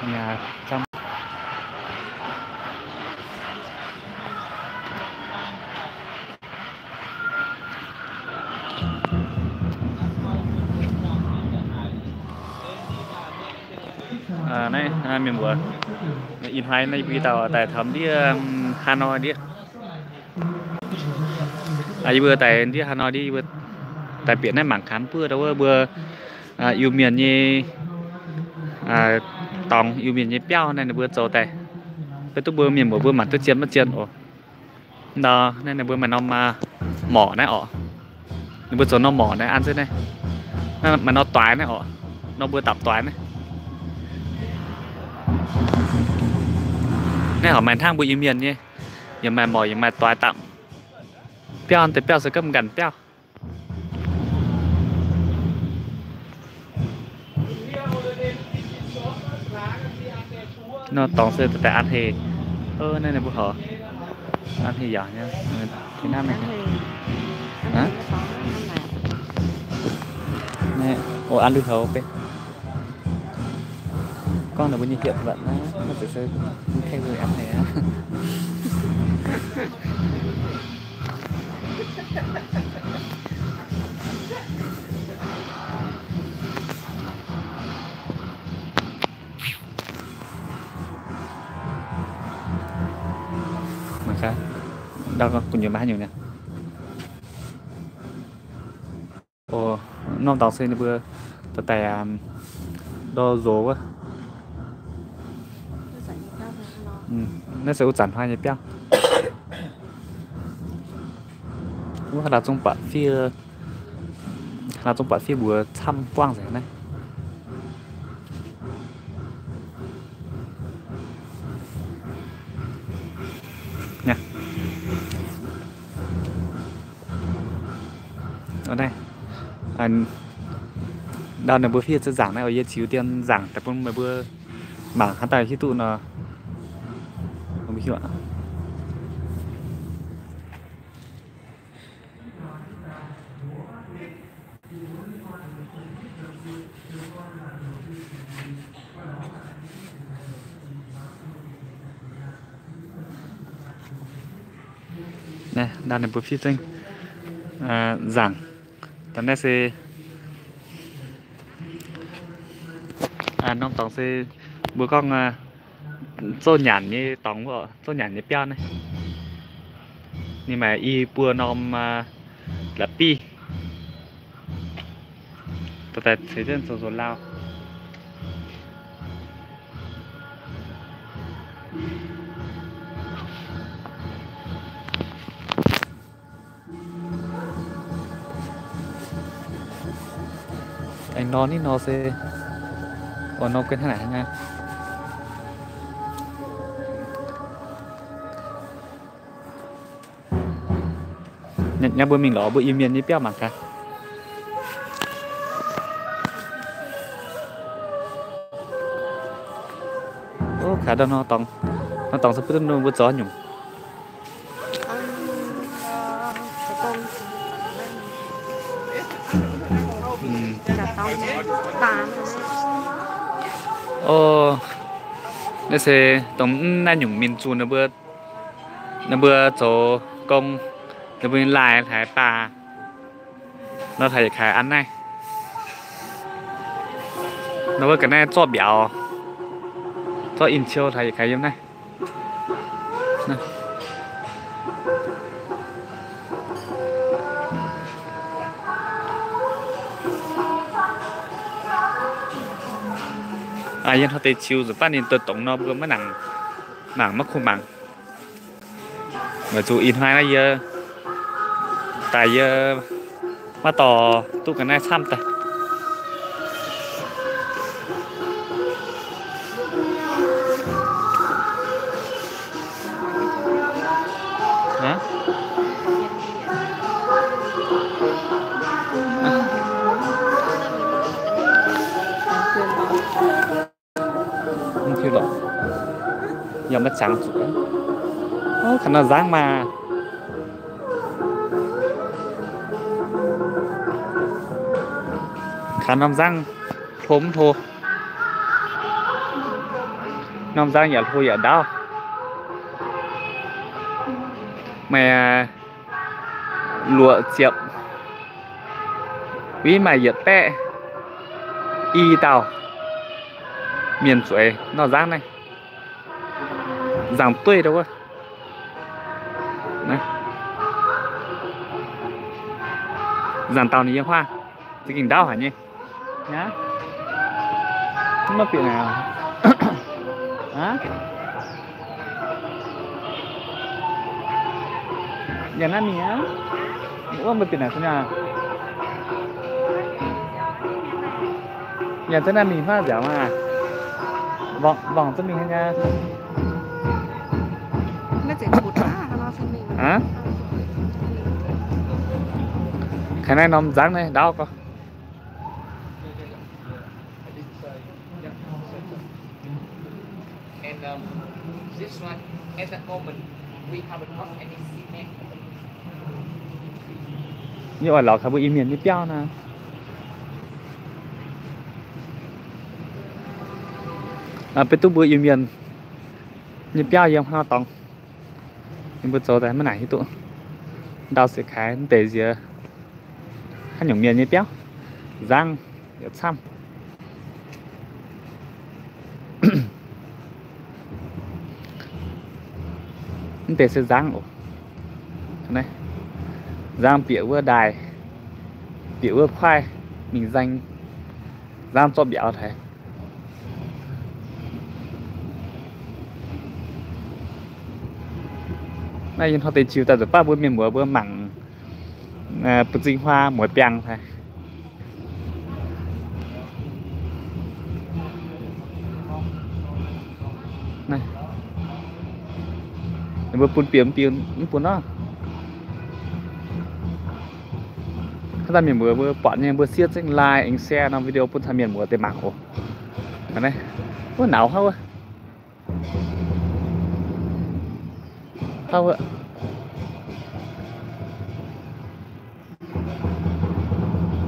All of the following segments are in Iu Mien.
Naaiv mienh muoz, ih hnoi naaiv yie mbuo dauh daaih taux ndiev Hanoi ndiev. Yie mbuo daaih ndiev Hanoi ndiev, yie mbuo daaih bieqc naaiv mangc gaax buov ndau wuov mbuo Iu-Mienh nyei dorngx, Iu-Mienh nyei biauv naaiv ninh mbuo zoux daaih. Beiv duqv mbuo mienh muoz mbuo mangc duqv zien maiv zien oc. Ndau naaiv ninh mbuo maaih norm morqc naaiv oc. Ninh mbuo zoux norm morqc naaiv an zunv naaiv. Naaiv maaih norm doix naaiv oc. Norm mbuo dapc doix naaiv. Naaiv horpc maaih hnangv mbuo Iu-Mienh nyei. Yaac maaih morqc yaac maaih doix dapc. Biauv deix biauv se gapv nqanc biauv. Nor dorngx se daaih an heh. Naaiv ninh mbuo horpc an heh yaac nyei. An lui-houx beiv gorngv ninh mbuo nyei hietc luonc naaiv, maiv zeiz se mv kengh an heh aqv. Mangc gaax, ndau gu'nyuoz maiv haaix nyungc niaa. Norm dorngx se ninh mbuo daaih ndau nzox wuov. Naaiv se wuov zanc hnoi nyei biauv. Wuov haaix lauh zungv buatc fiev, haaix lauh zungv buatc fiev mbuox camv buangv nzengc naaiv. Ndau ninh mbuo fiev za'zaangc naaiv, yie ziux dien nzaangc daaih bun meih mbuo mangc haaix dauh hiuv duqv nor. Naaiv ninh mbuo fiev zengv nzaangc. Da'naaiv se norm dorngx se mbuo gorngv zouv nyanc nyei dorngx, zouv nyanc nyei biauv naaiv. Ninh maaih i buo norm la'bieiv. Daaih ceix jienv zoux nzox lauh. Aengx nor nitv nor se, oix nor guen hnangv naaic hnangv. Nyanc mbuo mingh lorz mbuo Iu-Mienh nyei biauv mangc gaax. Ov, kaaix ndau nor dorngx, nor dorngx se butv duqv mbuo zoux nyungc. Ov, naaiv se dongh mv naaiv nyungc mienh zunh ninh mbuo, ninh mbuo zoux gong, ninh mbuo nyei laaih hlaaix baah nor, hlaaix yietc kaaix an naaiv. Nor wuov ga'naaiv zorqv mbiauz, zorqv in ciou hlaaix yietc kaaix yiem naaiv. Yie hnoi deix ziux nzunc baav ninh duqv dongz nor, mbuo maiv nangc mangc, maiv kuh mangc. Weic zuqc ih hnoi naaiv yie daaih yie maiv dorh duqv ga'naaiv camv daaih. Mv hiuv lorqc, yaac maiv zangx zuqc. Kaaix norm nzangv maah. Kaaix norm nzangv hlo mv hlo. Norm nzangv yaac hlo yaac ndaauv. Maaih luoqc ziepc, win maaih yietc baeqv i dauh mienh zueiz nor nzangv naaiv. Nzangc dueiv ndau wuov. Nzangc dauh ninh yiem huaav, za'gengh ndaauv haic nyei. Aa, mv maaih bieqc naaic. Aa, yaac naaiv mingh aqv. Wuov maaih bieqc naaic se naaic. Yaac za'naaiv mingh hnangv nziaauc maah. Mborngc za'mingh hnangv nyei. Aa, kaaix naaiv norm nzangv naaiv ndaauv gorx. Yie oix lorz kaaix mbuo Iu-Mienh nyei biauv naaiv. Beiv duqv mbuo Iu-Mienh nyei biauv yiem haaix nor dorngx. Ninh mbuo zoux daaih maiv naaic hiuv duqv. Ndau se kaaix mv deix nziex haaix nyungc mienh nyei biauv. Nzangv yaac camv. Mv deix se nzangv oc. Nzangv bieqc wuov ndaaih, bieqc wuov kuaaiv mingh nzaeng, nzangv zorqv mbiauz taaih. Naaiv yie hnoi deix ziux daaih nzueic baav mbuo mienh muoz mbuo mangc buoz-zingh huaa muoz-biangh taaih. Ninh mbuo bun bieqc mv bun nor. Haaix dauh mienh muoz mbuo buatc nyei mbuo siev zengv like aengx share norm video bun caux mienh muoz deix mangc oc. Wuov nauz huv.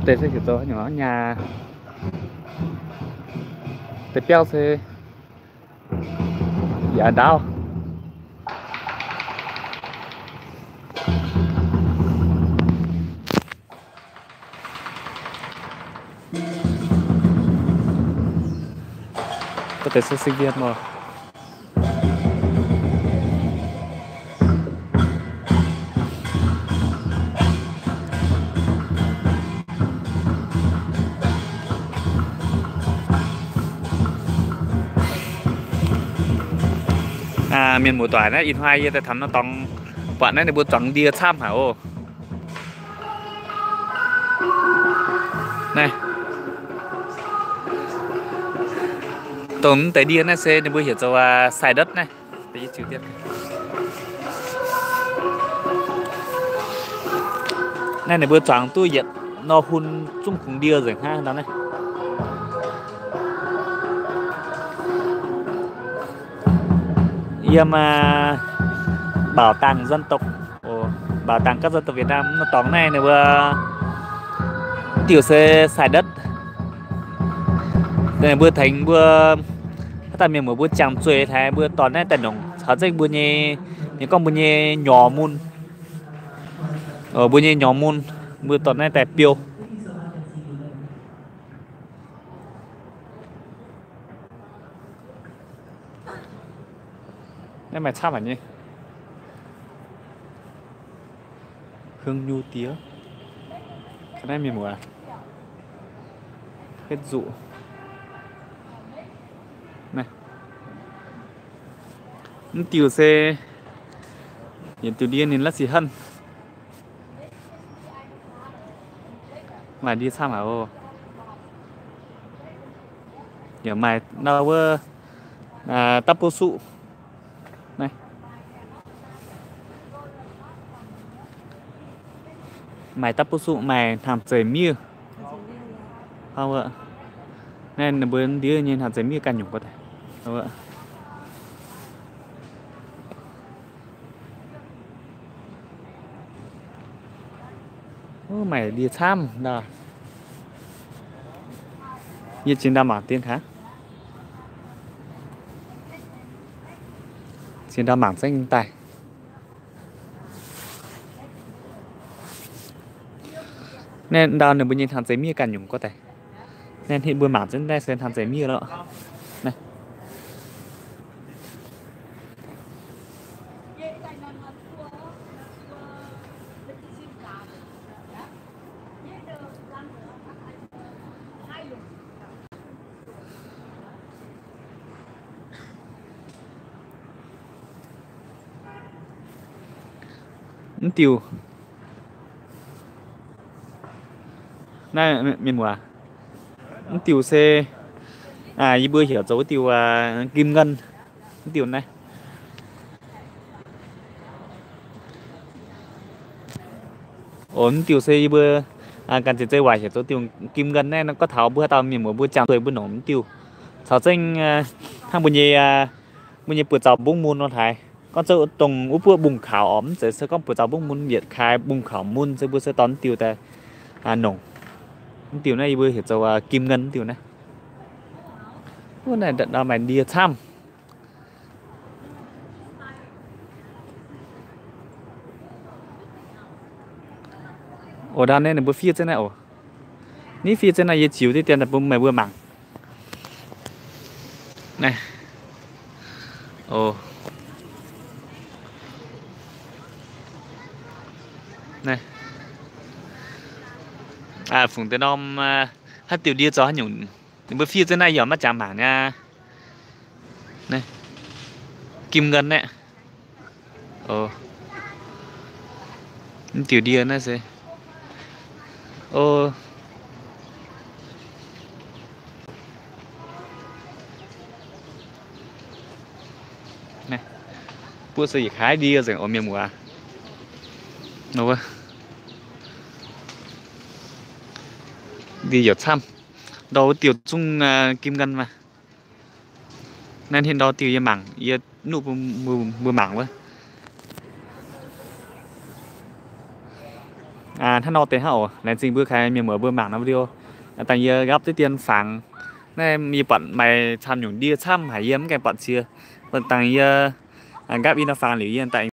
Deix se heuc zoux haaix nyungc nyaah. Deix biauv se yaac ndaauv. Có thể sẽ sinh viên mà. Mienh muoz-doic naaiv, ih hnoi yie daaih taux norm dorngx, buatc naaiv ninh mbuo zuangx ndie camv haic oc. Naaiv, dongh mv deix ndie naaiv se ninh mbuo heuc zoux sai ndotv naaiv. Naaiv ninh mbuo zuangx duqv yietc norm hun zungv kungx ndie nzengc hnangv nor naaiv. Yiem Bảo tàng dân tộc, Bảo tàng các dân tộc Việt Nam norm dorngx naaiv ninh mbuo diuh se sai ndotv. Ninh mbuo tengx mbuo haaix dauh mienh muoz mbuo jangx zueih haic, mbuo dorh naaiv daaih nongc caux zengv mbuo nyei, ninh gorngv mbuo nyei nyorx mun, mbuo nyei nyorx mun, mbuo dorh naaiv daaih biou. Naaiv maaih camv haic nyei. Hương nhu tieu. Ga'naaiv mienh muoz, henv zuqc. Mv diuh se yietc diuh ndie ninh la'sic henv. Maaih ndie camv haic oc. Yaac maaih ndau wuov dapv buv suqv. Maaih dapv buv suqv, maaih hnaangx zeic miev. Naaiv ninh mbuo ndiev nyei hnaangx zeic miev ganh nyungc wuov. Maaih ndie camv ndau. Yie zinh ndau mangc dien haic. Ninh ndau mangc zengv daaih. Naaiv ndau ninh mbuo nyei hnaangx zeix miev ganh nyungc gorngv daaih. Naaiv hitv mbuo mangc zengv daaih se hnaangx zeix miev lorqc. Naaiv mv diuh, naaiv mienh muoz, mv diuh se yie mbuo heuc zoux wuov diuh kim ngân, mv diuh naaiv. Mv diuh se yie mbuo ganh ziex zei waac heuc zoux diuh kim ngân naaiv. Gorngv taux mbuo haaix dauh mienh muoz mbuo jangx dueiv mbuo nongc mv diuh caux zengv hnangv mbuo nyei, mbuo nyei buoz-zaux mbungv mun nor haaix. Gorngv zoux dongh wuov buov mbungv kaux orqc, mv zeiz se gorngv buoz-zaux mbungv mun yietc kaaix mbungv kaux mun se mbuo se dorh mv diuh daaih nongc. Mv diuh naaiv yie mbuo heuc zoux kim ngân mv diuh naaiv. Wuov naaiv ndau maaih ndie camv. Oc, ndau naaiv ninh mbuo fiev zengv naaiv oc. Ninh fiev zengv naaiv yie ziux diqv dien daaih bun meih mbuo mangc. Naaiv, oc, naaiv, fungc deix norm haaix diuh ndie zoux haaix nyungc, ninh mbuo fiev zengv naaiv yie maiv jangx mangc niaa. Naaiv, kim ngân naaiv. Mv diuh ndie naaiv se, o, buov se yietc kaaix ndie nzengc oc mienh muoz. Ndie yaac camv, ndau wuov diuh zungv kim ngân maah. Naaiv hitv ndau diuh yie mangc, yie nuqv mbuo mangc wuov. Hnangv nor deix hnangv oc. Laengz zingh mbuo kaaix mienh muoz mbuo mangc norm video. Dangh yie nqaapv diqv dien fangx. Naaiv yie buatc maaih camv nyungc ndie camv haic, yie mv gaengh buatc cie. Dangh yie nqaapv i nor fangx liuz yie daaih